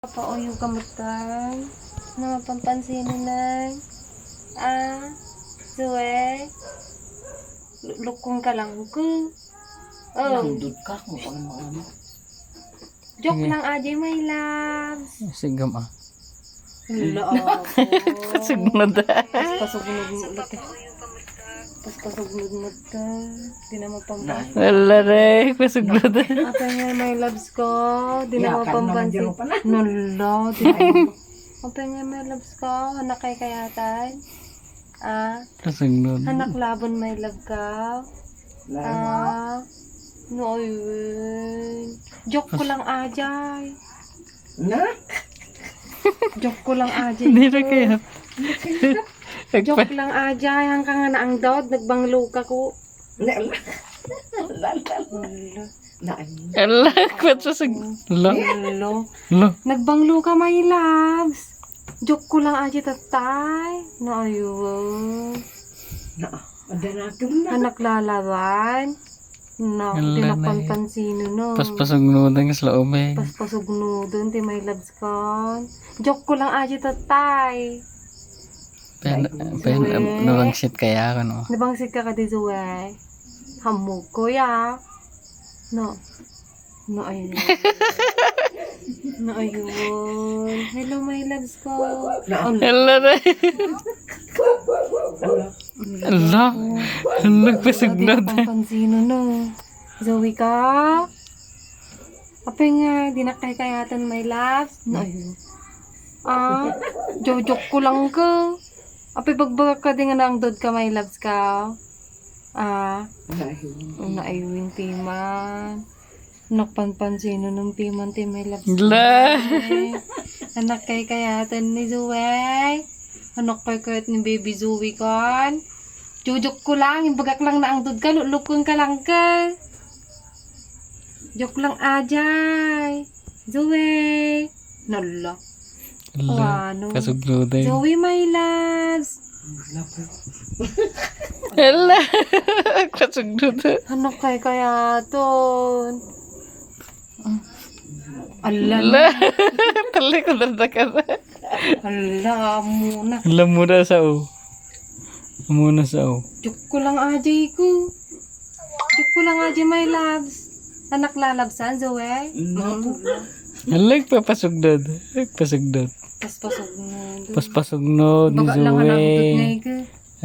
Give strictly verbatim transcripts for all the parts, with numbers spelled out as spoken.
Pauyo ka met, tay. Napampansin mo, nay? Ah, Zoe? Lu-, lukong ka lang ko. Oh. Nandun ka kung ano, ano. Joke lang, Ajay, my loves. Sigam, ah. Hala, ako. Sugnod. Paspasugnod mo ulit, eh. Paspasugnod mo ta. Di na mapampas-. Ala, re, pasugnod. Apay nga, my loves ko. Di na mapampansin. Nala, di na. Apay nga, my loves ko. Anak kay kayatan. Ah, pasugnod. Anak laban, my love ka. Ah, no, ayun. Joke ko lang, Ajay. Na? Joke ko lang, Ajay. Hindi na kaya. Joke lang, Ajay. Hangka nga naangdod, nagbanglo ka ko. Na, la, la, la. Wala. Na, ano? Ala, kwat sa sag-, la. Hello. La. Nagbanglo ka, my loves. Joke ko lang, Ajay, tatay. Na, ayun. Na, ada na, na. Anak lalaban. No, ala, di na, napanpansino, no. Paspasugnodan kas laom, eh. Paspasugnodan, ti my loves kan. Joke ko lang, Ajay, tatay. Pen, pen, Zoe. Nabangsit kaya ako, no? Nabangsit ka kadi, Zoe? Hamog ko, ya. No. No, ayun. No, ayun. Hello, my loves ko. Hello, na. Ala. Ala, pasugnod. Pansino, no? Zoe ka? Apay nga, di na kay kayatan, my love? No, ayun. Ah, jojoke ko lang ka. Apay bagbagak ka di nga naangdod ka, my loves ka? Ah, na ayun ti man. Nakpanpansino nung ti man ti my loves ka? La. Anak kay kayatan ni Zoe. Anak kay kayat ni baby Zoe kan. Jojoke ko lang, imbagak lang naangdod ka, lulukon ka lang ka. Joke lang, Ajay. Zoe. Nala. Ala, ano? Kasugnodan. Zoe, my loves. Ala, kasugnodan. Ano kay kaya ton? Ala. Ala. Tuloy ko dadakaran. Hala, muna. Hala, muna sa o. Muna sa o. Joke ko lang, Ajay ko. Joke ko lang, Ajay, my loves. Anak lalabsan, Zoe? Mm. Hala, nagpapasugnod. Nagpasugnod. Paspasugnod. Paspasugnod ni Zoe. Baga lang anak, ngay ka.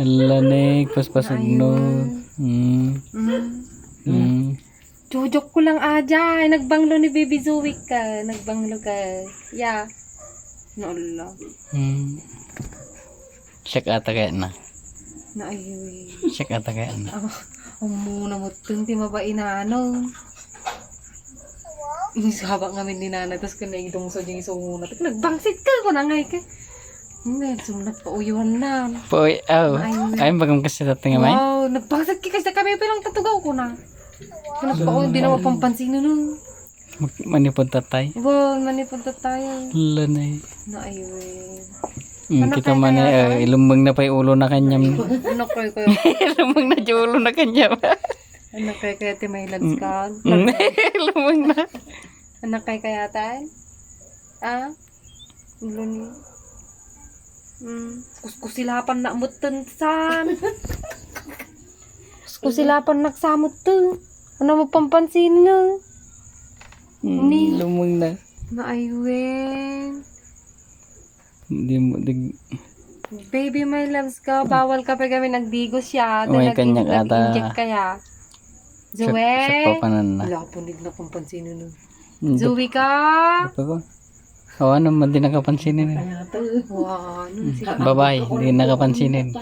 Hala, Nick, paspasugnod. Ayun. Mm. Mm. Mm. Jojoke ko lang, Ajay. Nagbanglo ni Baby Zoe ka. Nagbanglo ka. Ya. No, Allah. Hmm. Siak ata kaya na. Na, ayun. Siak ata kaya na. Ah, amo na mo, ti mabain na, ano. Insaba ngamin ni nanay, tas kanaigdong sa diyang isunguna. Nagbangsit ka, kunangay ka. Ngayon, sumnat pa uyuan na. Pawi-, aw. Ay, ay, bagam kasi dati nga, may? Wow, nagbangsit ka kasi kami, pero ang tatugaw ko na. Anak pa, oh, hindi na mapampansin nun. Mag-, manipod tatay? Wow, manipod tatay. Lanay. Na, ayun. Hmm, anak kita kay man, kaya eh, ka? Ilumeng na pa yung ulo na kanyam. Anak kay kaya? Ilumeng na yung ulo na kanyam. Anak kay kaya ti may lads ka? Mm. Ilumeng na. Anak kay kaya tan? Ah? Ulo ni. Mm. Kuskusilapan na mutten san. Kuskusilapan nagsamot to. Ano mo pampansin nga? Mm, ni. Ilumeng na. Naaywen. Di mo, di. Baby, my loves ka, bawal ka pa kami nagdigos siya. May kanyak ata. Nag-inject kaya. Zoe. Sak-, sakto pa nan na. Wala po, di na kung pansinin nun. Zoe ka? Apa ko? O, ano man, di nakapansinin. Kaya to. Wow, ano, sila. Babae, di nakapansinin.